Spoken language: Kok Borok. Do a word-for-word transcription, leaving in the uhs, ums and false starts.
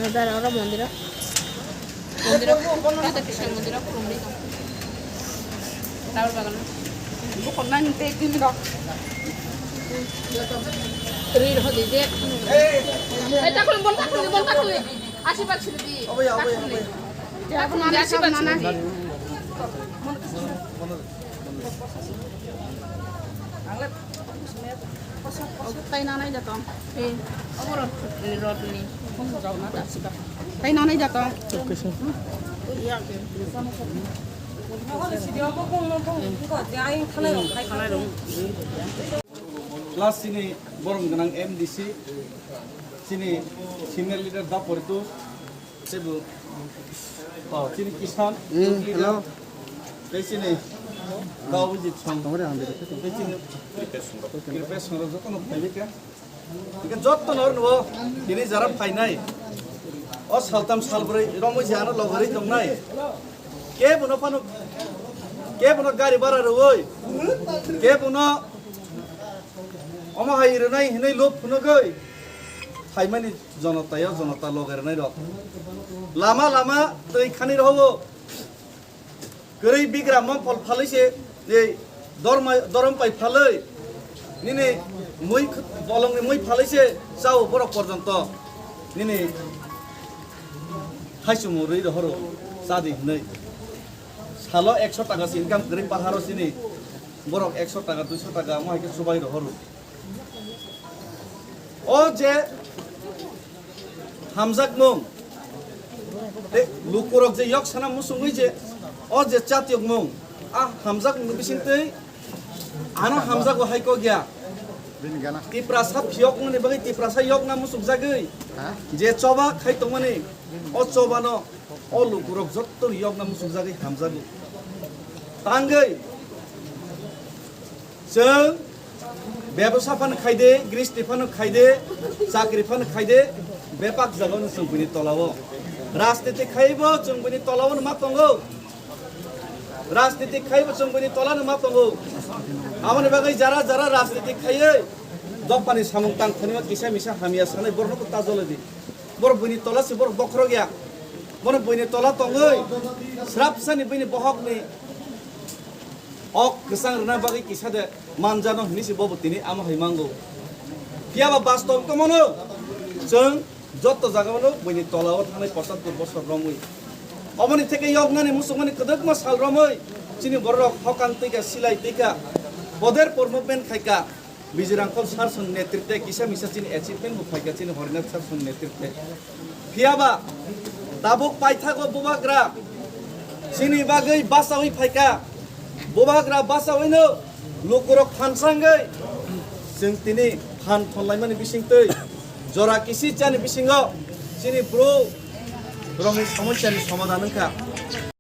Dara oro mondiro. Mondiro, Radha Krishna mondiro khulumri tong. Flower bagan. Buko nang te tin rok. Ri rho de je. Ei, ta khulum, bon ta khulum, bon ta khulum. Asirwad suri di. Obo ya, obo ya, obo ya. Ta khulum, asirwad suri di. Ang le Tei nanai da tong. Eh, obo rot, rot ni. Tei nanai da tong. Plus chini borom gwnang M D C, chini senior leader da Poritu. Tei bo, oh, chini Kisan, hmm, hello. Tei chini Gaubujit Song. Tongre ang dito. Tei chini Kripesh Song, joto no phailika. Hingke joto no nuo, tini jara phainai. O saltam salbroi romoi se ano logori tongnai. Kebo no phano, kebo no gari bara rwoi. Kebo no omo hai rwnai hinui lop phunugoi. Phaimani jonotao jonota logai rwnai rok. Lama lama twi khani rohwo. Kwrwi bigra mongphol phalwi se, ei dorma-, dorom pai phalwi. Nini mui, bolongni mui phalwi se chao borok porjonto. Nini haichumung rwi rohoro chadi hinui. Salo ekso taka se income kwrwi paharo chini. Borok ekso taka, duiso taka omo hai khe chubai rohoro. O je hamjakmung, tei lukurok je yok sana muchungwi je, o je chatyokmung, a hamjakmung bisingtwi ano hamjago hai kok ya. Tiprasa phiyokmani bagwi Tiprasa yokna muchungjagwi je choba khai tongmani, o chobano o lukurok jotto yokna muchungjagwi hamjago. Tangwi chwng bebsa phano khaide, gristi phano khaide, chakri phano khaide, bepak jagano chwng buini tolao. Rajniti khaibo chwng buini tolao ma tongo. Rajniti khaibo chwng buini tolano ma tongo. Aboni bagwi jara jara rajniti khaiwi dophani samung tang thani kisa misa hamya sanai borokno ta jolodi. Borok buini tola se borok bokhorok ya. Borok buini tola tongwi srapsani buini bohokni ok kwchang rwna bagwi kisa de manjano hinwi se bobo tini amo hai mango. Phiya ba bastob tongmano chwng jotto jagao buini tolao thangnai pochattor bosor romwi. Oboni theke yoknani muchungmani kwdwkma sal romwi chini bororok hokang twi kha, silai twi kha, poder por movement khai kha. Bijirangkhol Sarsoni netrite kisa misa chini achievement bo phaikha chini Horinath Sarsoni netrite. Phiyaba tabuk paithago bubagra chini bagwi bachawi phaikha. Bubagra bachawino lukurok phansangwi chwng tini phan thonlaimani bisingtwi jora kisi chani bisingo chini bru rokni somosyani somadhan wngkha.